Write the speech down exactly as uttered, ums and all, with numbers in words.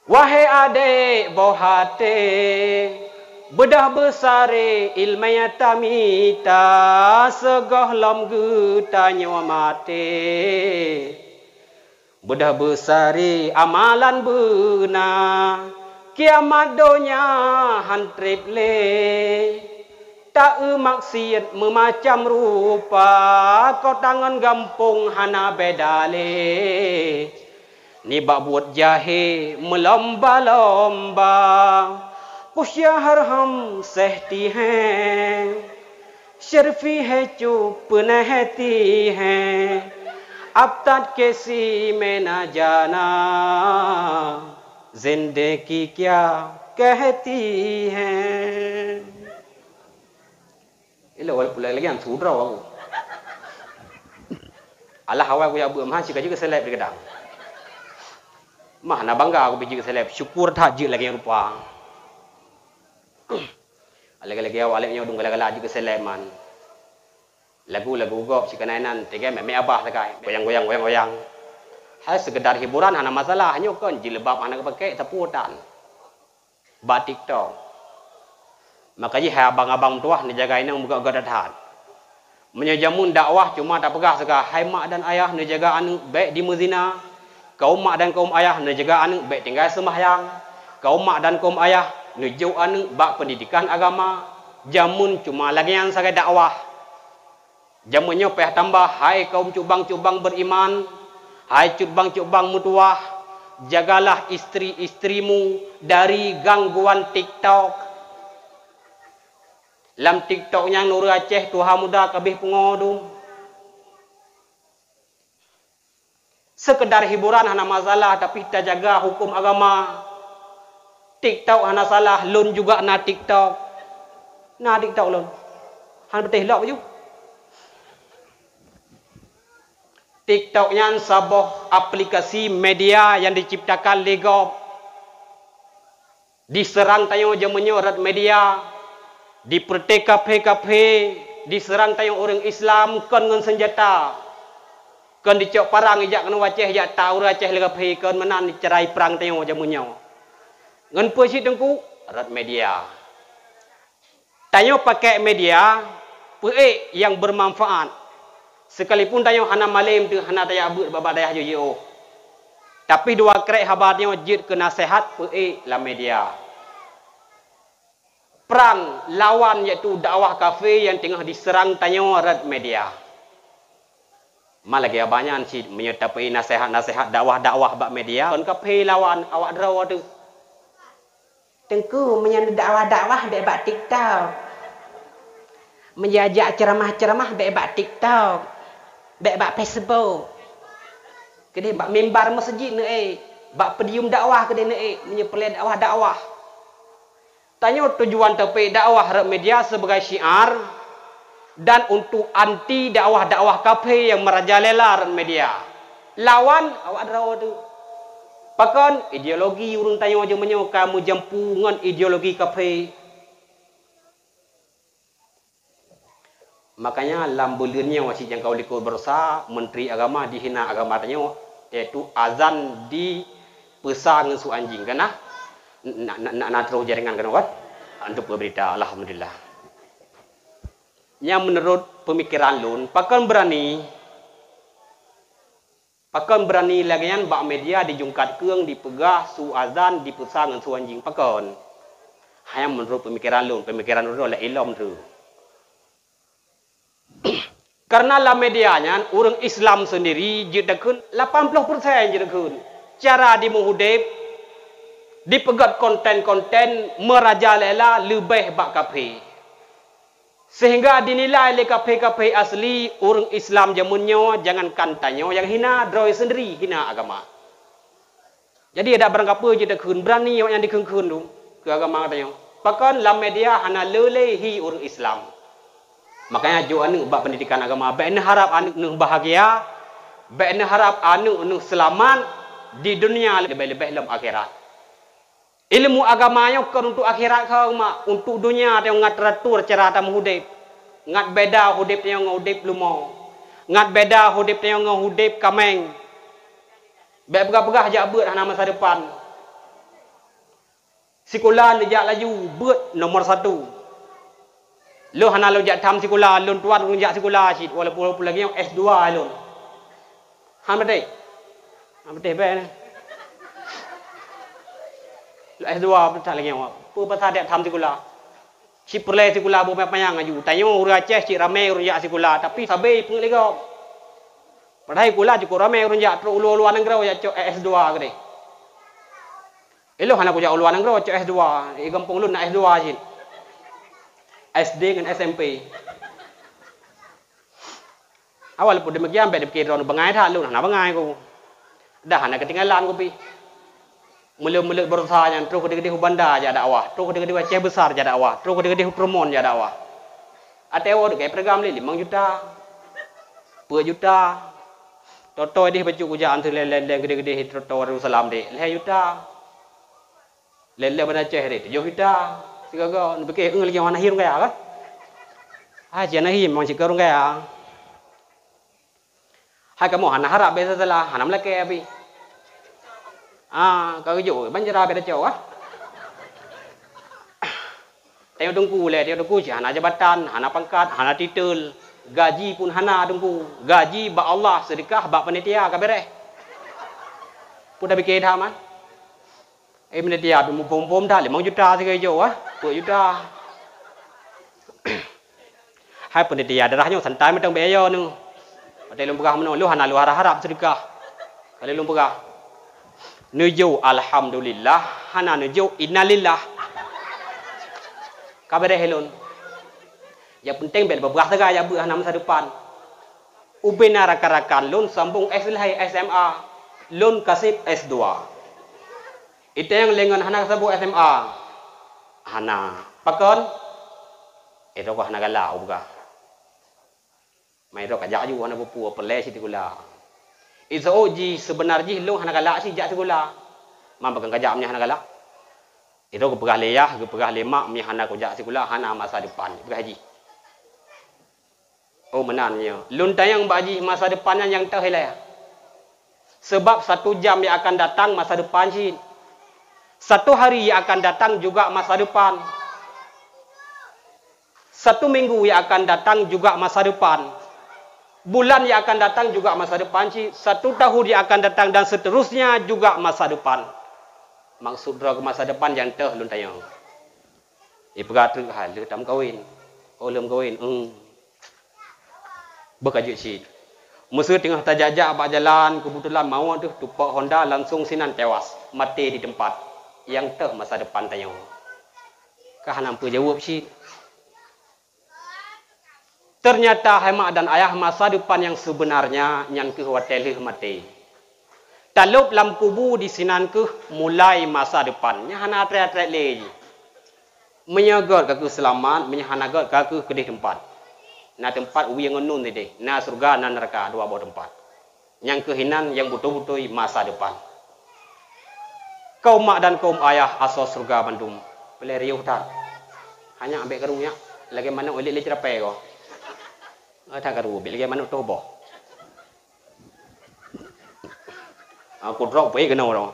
Wahé adék boh até, beudôh beusaré iéleumé tamita, sigohlom geutanyoe maté. Beudôh beusaré amalan beuna, kiamat donya han treb lé. Ta-eu maksiet meumacam rupa, kota ngon gampông hana beda lé. Nibak buet jahé meulomba-lomba, kusyahar ham sehti hé, syarfi hé cup peunahti hé, abtat kesi mena jana, zindagi kya kehti hé. Ilok walaupun lagi-lagi nyang sudra aku. Alah awai aku jak beuet mah sika jeuet keu seleb di gadang. Mah na bangga aku pih jeuet keu seleb, syukur that jeuet lagée rupa. Lagée-lagée awak lép nyoe dum gala-gala jeuet keu seleb man. Lagu-lagu gob sika nainan teuga mé-mé abah sagai. Goyang-goyang goyang-goyang. Hai sekedar hiburan hana masalah, nyoe kon jilbab hana geupakai sapeue tan. Bak TikTok. Maka jih hai abang-abang meutuwah neujaga inong beugét-gét that. Meunyoe jameun dakwah cuma tapeugah sagai, "Hai mak dan ayah, neujaga aneuëk bék jimeuzina." Kaum mak dan kaum ayah, neujaga aneuëk bék tinggai seumahyang. Kaum mak dan kaum ayah, neujok aneuëk bak peundidikan agama. Jameun cuma lagée nyan sagai dakwah. Jameun nyoe payah tambah, hai kaum cubang-cubang beriman, hai cubang-cubang meutuwah, jagalah istri-istrimu dari gangguan TikTok. Lam TikTok nyang nurée Aceh tuha muda kabeh pungo dum. Sekedar hiburan hana masalah, tapi tajaga hukum agama. TikTok hana salah, lôn juga na TikTok. Na TikTok lôn. Hana beuteh lok baju. TikTok nyan saboh aplikasi media nyang diciptakan lé gob. Diseurang tanyoe jameun nyoe rot media, di peureute kaphé-kaphé, diseurang tanyoe ureuëng Islam kon ngon seunjata. Kon dicok parang ijak keunoe Aceh, jak ta ureuëng Aceh lé kaphé, kon meunan cara iprang tanyoe jameun nyoe. Ngon peue cit Teungku? Rot media. Tanyoe pakai media peuék nyang bermanfaat. Sekalipun tanyoe hana malém teuh hana tajak beuet bak dayah jiôh-jiôh. Tapi dua krek haba tanyoe jeuet keu naseuhat peuék lam media. Prang lawan yaitu dakwah kafé nyang teungoh diseurang tanyoe rot media. Ma lagée abah nyan cit meunyoe tapeuék naseuhat-naseuhat dakwah-dakwah bak media, kon kafé lawan awak droe teuh. Teungku, meunyoe neudakwah-dakwah bék bak TikTok. Meunyoe jak ceuramah-ceuramah bék bak TikTok. Bék bak Facebook. Keudeh bak mimbar meuseujid neuék, bak podium dakwah keudeh neuék, meunyoe peureulée dakwah-dakwah. Tanyoe tujuan tapeuék dakwah rot media sibagai syiar dan untuk anti dakwah-dakwah kafé nyang meurajalela rot media. Lawan awak droe teuh. Pakon ideologi ureuëng tanyoe jameun nyoe ka meujampu ngon ideologi kafé. Makanya lam buleuen nyoe cit nyang ka likot baroesa menteri agama dihina agama tanyoe, yaitu azan dipeusa ngon su anjing kana na, na, na, na troh jaringan keunoe kan. Untuk berita alhamdulillah. Nyang meunurot peumikiran lôn, pakon beurani Pakon beurani lagée nyan bak media dijungkat keueng dipeugah su azan dipeusa ngon su anjing pakon? Hai nyan meunurot peumikiran lôn, peumikiran lôn lé ilom teuh. Kareuna lam media nyan ureuëng Islam seundiri jeuet takheun lapan ploh persen jeuet takheun cara dimeuhudeb dipeugét konten-konten meurajalela leubeh bak kafé. Sehingga dinilai lé kafé-kafé asli ureuëng Islam jameun nyoe jangankan tanyoe nyang hina droe seundiri hina agama. Jadi adak barang kapeue jeuet takheun beurani awaknyan dikheun-kheun tu keu agama tanyoe. Pakon lam media hana le lé hi ureuëng Islam. Makanya jok aneuëk bak pendidikan agama bék neuharab aneuëk neuh bahagia, bék neuharab aneuëk neuh seulamat di dunia leubeh-leubeh lom akhirat. Ilmu agama nyoe kon untuk akhirat keu mak, untuk dunia tanyoe ngat teratur cara tameuhudeb. Ngat beda hudeb tanyoe ngon hudeb leumo. Ngat beda hudeb tanyoe ngon hudeb kaméng. Bék peugah-peugah jak beuet hana masa depan. Sikula neujak laju, beuet nomor satu. Lôn hana lôn jak tham sikula, lôn tuan ureuëng jak sikula cit, walaupun, walaupun lagée nyoe S dua lôn. Han beuteh? Han beuteh bèk nyan. Lôn S dua beuthat lagée nyoe. Peue pasal jak tham sikula? Cit peureulée sikula beupanyang-panyang laju. Tanyoe ureuëng Aceh cit ramé ureuëng jak sikula, tapi sabe peungeut lé gob. Padahai sikula cukôp ramé ureuëng jak, trok u luwa-luwa nanggroe jak cok S dua keudeh. Ilôn hana kujak u luwa nanggroe cok S dua, di gampông lôn na S dua cit. S D ngon S M P. Awai, walaupun demikian, bèk dipike droeneuh bangai that lôn, hana bangai ku. Dah hana keutinggalan ku pih. Meuleuet-meuleuet baroesa nyan, troh keudeh-keudeh u Banda jak dakwah, troh keudeh-keudeh u Aceh Besar jak dakwah, troh keudeh-keudeh u Treumon jak dakwah. Até woe deuh kai peureugram lé limong juta, peuet juta. Toto deh bacut kujak anteuk lé lén-lén keudeh-keudeh toto Darussalam deh, lhèe juta. Lé-lé Banda Aceh deh tujoh juta. Sigoe-goe neupike, "Eung lagée hana hi ureuëng kaya kah?" Hai, ci hana hi, memang cit keu ureuëng kaya. Hai kamoe hana harab bèk salah, hana meulakée pih. Ah, ka geujok ban jara bèk tacok ah. Tanyoe teungku lé, tanyoe teungku cit hana jabatan, hana pangkat, hana titel, gaji pun hana teungku. Gaji bak Allah, seudeukah bak panitia ka bèrèh. Peue tapike that man? Eh, meunyoe tiep muphom-phom that limong juta sigoe jok ah, peuet juta. Hai panitia daerah nyoe santai mantong bèk yo neuh. Watèe lôn peugah meunoe, lôn hana lôn harab-harab seudeukah. Ka lheueh lôn peugah, neujok alhamdulillah, hana neujok innalillah. Ka bèrèh lôn. Nyang peunteng bèk peugah sagai jak beuet hana masa depan. Ubena rakan-rakan lôn sambong S lhèe S M A, lôn ka seb S dua. Itanyong lé ngon hana sambong S M A. Hana. Pakon? Eh, droe hana galak u peugah. Mai droe ka jak ju hana peue-peue, peureulèe sikula. Iseuôt jih, seubeuna jih lôn hana galak sijak sikula. Man pakon ka jak meunyoe hana galak? Droe geupeugah lé yah, geupeugah lé mak, meunyoe hana kujak sikula, hana masa depan. Peugah jih. Oh, meunan nyoe. Lôn tanyong bak jih masa depan nyan nyang toh ilèe. Sebab satu jam yang akan datang masa depan cit. Satu hari yang akan datang juga masa depan. Satu minggu yang akan datang juga masa depan. Bulan yang akan datang juga masa depan cit. Satu tahun yang akan datang dan seterusnya juga masa depan. Maksud droe keu masa depan nyang toh lôn tanyong. Ipeugah treuk hai lheueh tameukawen. Oh, lheueh meukawen. Hmm. Beuh ka jeuet cit. Meuseu teungoh tajak-jak bak jalan, keubeutulan mawöt deuh tupok honda langsong sinan tewas, maté di teumpat. Nyang toh masa depan tanyoe. Ka hana peujaweueb cit. Ternyata hai mak dan ayah, masa depan nyang seubeunarnya nyan keuh watèe lheueh maté. Talôb lam kubu di sinan keuh mulai masa depan. Nyan hana trép-trép lé jih. Meunyoe göt ka keuh seulamat, meunyoe hana göt ka keuh keudeh teumpat. Na teumpat wie ngon nun sideh, na syeuruga, na neuraka, dua boh teumpat. Nyang keuh inan nyang beutôi-beutôi masa depan. Kaum mak dan kaum ayah asoe syeuruga bandum. Peureulèe riôh that. Hanya ambek karu nyak, lagèe manok ilik lé ceurapèe ko. That karu bit lagèe manok toh boh. Aku drop pui keunoe.